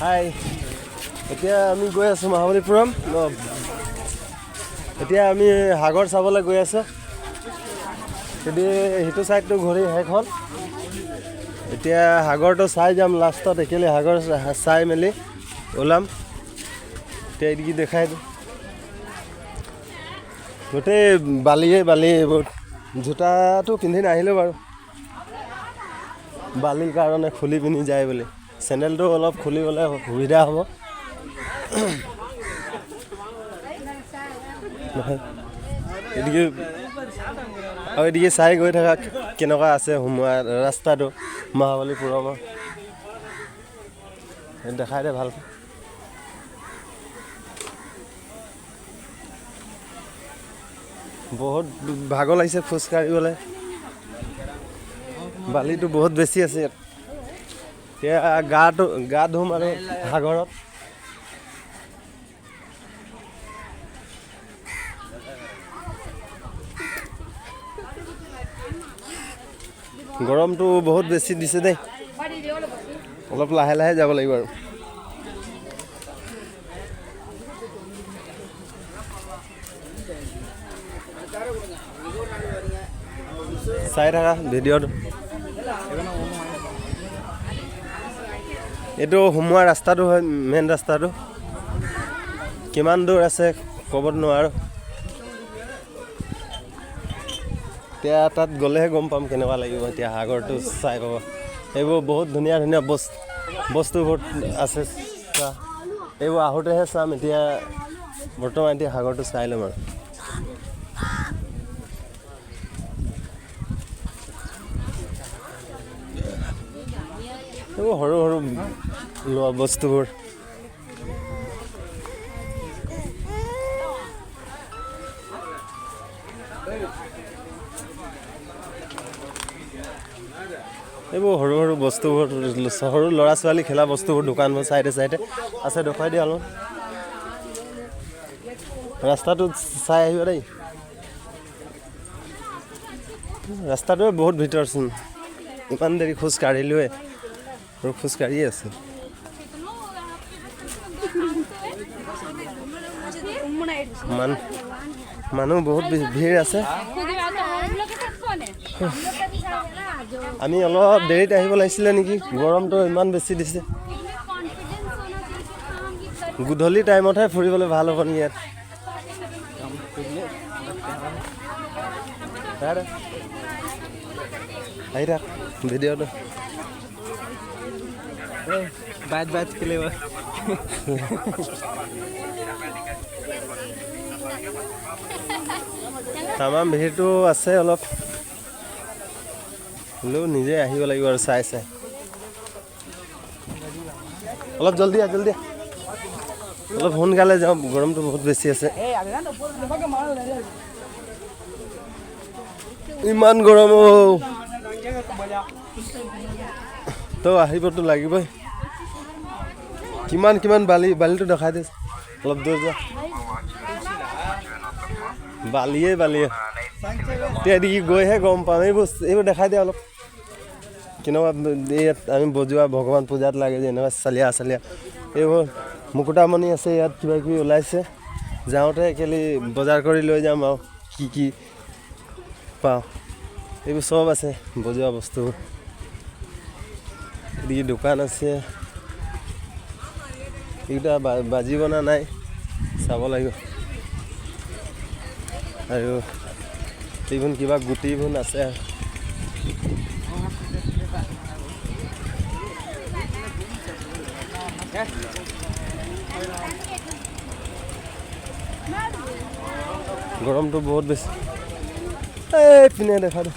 হাই, এতিয়া আমি গৈ আছোঁ মহাবলীপুৰম। এতিয়া আমি সাগৰ চাবলৈ গৈ আছোঁ। যদি সিটো ছাইডটো ঘূৰি শেষ হ'ল, এতিয়া সাগৰটো চাই যাম লাষ্টত। একেলে সাগৰ চাই মেলি ওলাম। এতিয়া এইটো দেখাই দিওঁ, গোটেই বালিয়ে বালি। এইবোৰ জোতাটো পিন্ধি নাহিলোঁ বাৰু, বালিৰ কাৰণে খুলি পিন্ধি যায় বুলি। চেণ্ডেলটো অলপ খুলি গ'লে সুবিধা হ'ব। নহয় এদিকে আৰু এদিকে চাই গৈ থাকা কেনেকুৱা আছে সোমোৱা ৰাস্তাটো মহাবলীপুৰমৰ, দেখাই দে ভালকৈ। বহুত ভাগৰ লাগিছে খোজকাঢ়িবলৈ, বালিটো বহুত বেছি আছে ইয়াত। এতিয়া গাটো গা ধুম আৰু সাগৰত। গৰমটো বহুত বেছি দিছে দেই, অলপ লাহে লাহে যাব লাগিব আৰু। চাই থাকা ভিডিঅ'টো। এইটো সোমোৱা ৰাস্তাটো হয় মেইন ৰাস্তাটো, কিমান দূৰ আছে ক'ব নোৱাৰোঁ। এতিয়া তাত গ'লেহে গম পাম কেনেকুৱা লাগিব। এতিয়া সাগৰটো চাই পাব। এইবোৰ বহুত ধুনীয়া ধুনীয়া বস্তুবোৰ আছে। এইবোৰ আহোঁতেহে চাম। এতিয়া বৰ্তমান এতিয়া সাগৰটো চাই ল'ম আৰু। এইবোৰ সৰু সৰু লোৱা বস্তুবোৰ। এইবোৰ সৰু সৰু বস্তুবোৰ, সৰু ল'ৰা ছোৱালী খেলা বস্তুবোৰ দোকানবোৰ চাইডে চাইডে আছে। দেখুৱাই দিয়া অলপ ৰাস্তাটো চাই আহিব দেই। ৰাস্তাটোৱে বহুত ভিতৰচোন, ইমান দেৰি খোজ কাঢ়িলোৱে আৰু খোজ কাঢ়িয়ে আছোঁ। মানুহ বহুত ভিৰ আছে। আমি অলপ দেৰিত আহিব লাগিছিলে নেকি, গৰমটো ইমান বেছি দিছে। গধূলি টাইমতহে ফুৰিবলৈ ভাল হ'ব নেকি ইয়াত। আহি থাক ভিডিঅ'টো। बात बात के लिए তামাম ভিৰটো আছে অলপ, হ'লেও নিজে আহিব লাগিব আৰু চাই চাই। অলপ জলদি আহ, জলদি আহ, অলপ সোনকালে যাওঁ, গৰমটো বহুত বেছি আছে। ইমান গৰম তো আহিবতো লাগিবই। কিমান কিমান বালি, বালিটো দেখাই দে অলপ দূৰ যা। বালিয়ে বালিয়ে। এতিয়া এদিকে গৈহে গম পাম। এইবোৰ দেখাই দিয়ে অলপ কেনেকুৱা। ইয়াত আমি বজোৱা ভগৱান পূজাত লাগে যে এনেকুৱা চালিয়া চালিয়া এইবোৰ মুকুতামণি আছে ইয়াত, কিবা কিবি ওলাইছে। যাওঁতে একেলি বজাৰ কৰি লৈ যাম আৰু কি কি পাওঁ। এইবোৰ চব আছে বজোৱা বস্তুবোৰ। এদিকে দোকান আছে, এইকেইটা বাজিব না নাই চাব লাগিব। আৰু এইবোৰ কিবা গুটিবোৰ আছে। গৰমটো বহুত বেছি। এই পিনে দেখা দে,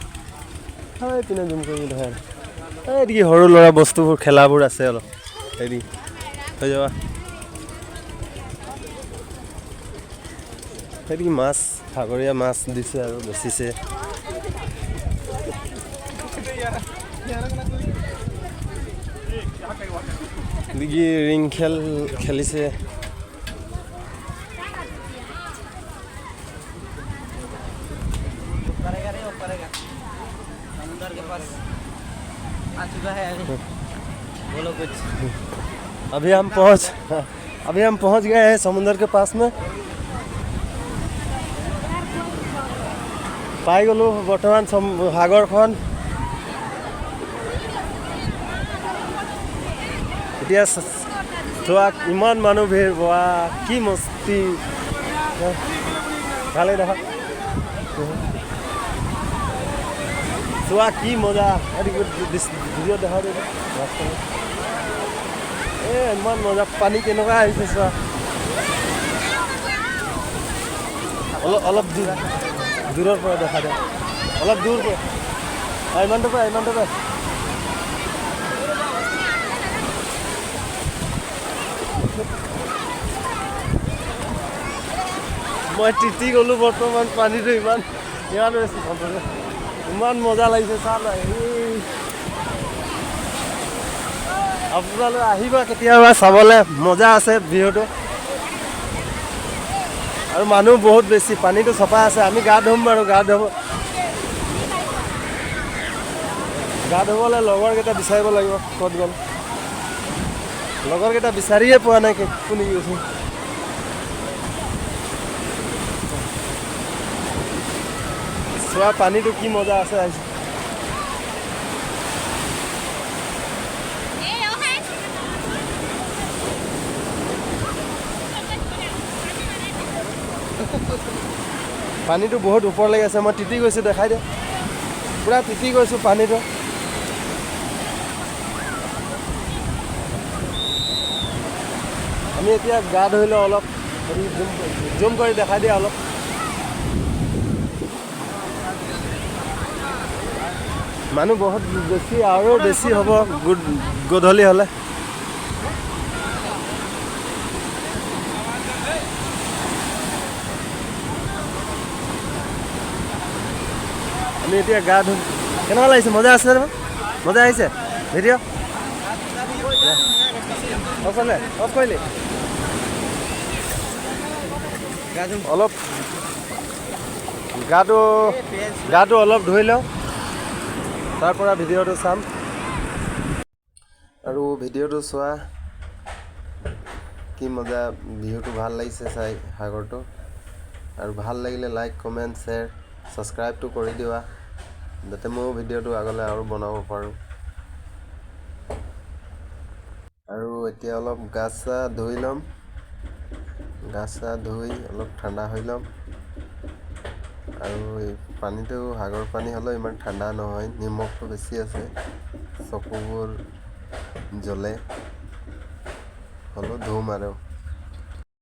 এই পিনে জুম কৰি দেখা দে। এইদিকে সৰু ল'ৰা বস্তুবোৰ খেলাবোৰ আছে অলপ। হেৰি হৈ যাবা। সেইদিকে মাছ, সাগৰীয়া মাছ দিছে আৰু বেচিছে। এদিকে ৰিং খেল খেলিছে। आ चुका है अभी। बोलो कुछ। अभी हम पहुंच गए हैं समुंदर के पास में। পাই গ'লোঁ বৰ্তমান সাগৰখন। এতিয়া চোৱা, ইমান মানুহ ভিৰ, বাহ কি মস্তি। ভালেই দেখা, চোৱা কি মজা। ভিডিঅ' দেখা দিব। এ ইমান মজা, পানী কেনেকুৱা আহিছে চোৱা। অলপ অলপ দূৰৰ পৰা দেখা দে, অলপ দূৰ পৰা। ইমানটো পৰা, ইমানটো পৰা। মই তিতি গ'লোঁ বৰ্তমান, পানীটো ইমান ইমান বেছি, ইমান মজা লাগিছে। চা না, আপোনালোক আহিব কেতিয়াবা চাবলৈ, মজা আছে ভিডিঅ'টো। আৰু মানুহ বহুত বেছি, পানীটো চফা আছে। আমি গা ধুম বাৰু, গা ধুবলৈ লগৰকেইটা বিচাৰিব লাগিব, ক'ত গ'ল লগৰকেইটা বিচাৰিয়ে পোৱা নাই, কোনে গৈছে। চোৱা পানীটো কি মজা আছে। পানীটো বহুত ওপৰ লাগি আছে, মই তিতি গৈছোঁ, দেখাই দে, পূৰা তিতি গৈছোঁ পানীটো। আমি এতিয়া গা ধুই লওঁ অলপ, জুম কৰি দেখাই দিয়া অলপ। মানুহ বহুত বেছি, আৰু বেছি হ'ব গধূলি হ'লে। আমি এতিয়া গা ধুম। কেনেকুৱা লাগিছে? মজা আছে নে? মজা আহিছে ভিডিঅ'? অফ কৰিলে? অফ কৰিলি? অলপ গাটো অলপ ধুই লওঁ, তাৰ পৰা ভিডিঅ'টো চাম। আৰু ভিডিঅ'টো চোৱা কি মজা, ভিউটো ভাল লাগিছে চাই সাগৰটো। আৰু ভাল লাগিলে লাইক, কমেণ্ট, শ্বেয়াৰ, ছাবস্ক্ৰাইবটো কৰি দিবা, যাতে ময়ো ভিডিঅ'টো আগলৈ আৰু বনাব পাৰোঁ। আৰু এতিয়া অলপ গা চা ধুই ল'ম, গা চা ধুই অলপ ঠাণ্ডা হৈ ল'ম। আৰু এই পানীটো সাগৰ পানী হ'লেও ইমান ঠাণ্ডা নহয়, নিমখটো বেছি আছে, চকুবোৰ জ্বলে, হ'লেও ধুম আৰু।